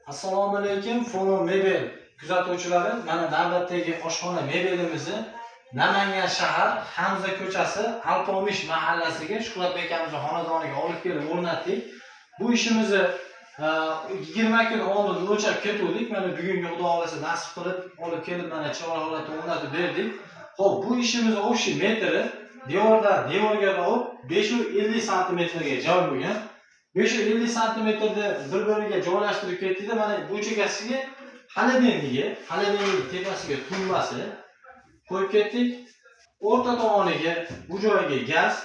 Assalomu alaykum, Forum Mebel kuzatuvchilari. Mana navbatdagi oshxona mebelimizni Namangan shahar, Hamza ko'chasi, Alpomish mahallasiga, Shuhratbek akamizni xonadoniga olib kelib o'rnatdik. Bu ishimizni 20 kun oldin o'lchab ketuvdik. Mana bugungi, Xudo xohlasa, nasib qilib olib kelib, mana chiroyli holatda o'rnatib berdik. Xo'p, bu ishimizni общий metri devordan devorga olib 550 santimetrga joy bo'lgan. 550 santimetrda bir biriga joylashtirib ketdikda, mana bu chekkasiga холодильнigi, холодильник tepasiga tumbasi qo'yib ketdik. O'rta tomoniga, bu joyga gaz,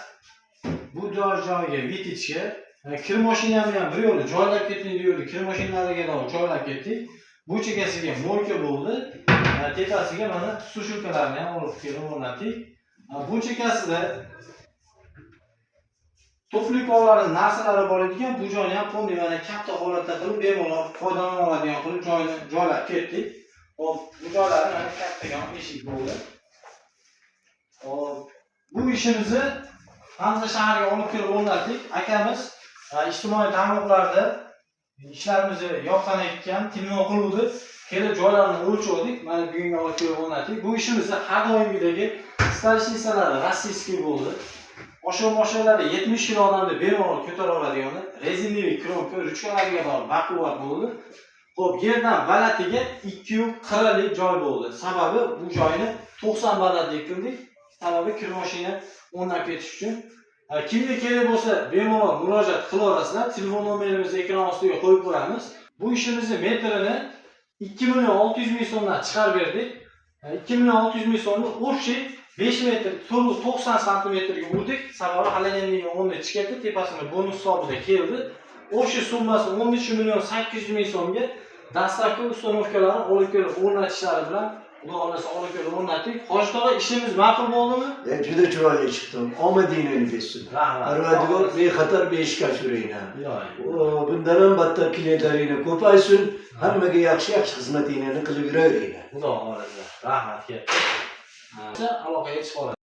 bu joyga вытяжка, kir mashinani ham bir yo'la joylab ketdik, bu yo'la kir mashinalariga joylab ketdik. Bu chekkasiga мойка bo'ldi. Tepasiga mana сушилка larni ham olib kelib o'rnatdik. Bu chekkasida toplikovlarni narsalari bor ekan, bu joyni ham полный mana katta holatda qilib, bemalol foydalana oladigan qilib joyini joylab ketdik. Hop, bu joylari mana kattagan eshik bo'ldi. Hop, bu ishimizni Hamza shaharga olib kelib o'rnatdik. Akamiz ijtimoiy tarmoqlarda ishlarimizni yoqqan ekan, telefon qiluvdi. Kelib joylarni o'lchavdik. Mana bugunga olib kelib o'rnatdik. Bu ishimizni har doimgidagi столешница lari российский bo'ldi. Oshiq mashinalari 70 kilo odamni bemalol ko'tara oladigan резиновый кромка, ruchkalariga bor baquvvat bo'ldi. Xo'p, yerdan balandligi 240 lik joy bo'ldi. Sababi bu joyni 90 balandlik qildik. Sababi kir mashina o'rnab ketish uchun. Kimga kerak bo'lsa, bemalol murojaat qilaverasizlar. Telefon nomerimizni ekran ostiga qo'yib qo'yamiz. Bu ishimizni metrini 2 million 600 ming so'mdan chiqarib berdik. 2 million 600 ming so'mni общий 5 metr 90 santimetrga urdik. Sababi холодильник o'rni chiqyapti, tepasini bonus hisobida keldi. Общий summasi 13 million 800 ming so'mga dastlabki установка larni olib kelib o'rnatishlari bilan, Xudo xohlasa, olib kelib o'rnatdik. Hoji tog'a, ishimiz ma'qul bo'ldimi? Juda chiroyli chiqdi. Omadingni bersin. Rahmat. Parvardigor bexatar beshikka süreyna. Iloyim. Bundan ham battar klientlaringni ko'paysin. Hammaga yaxshi yaxshi xizmatingni qilib yuraveringlar. Xudo xohlasa. Rahmat, katta. Aloqaga chiqib oladi.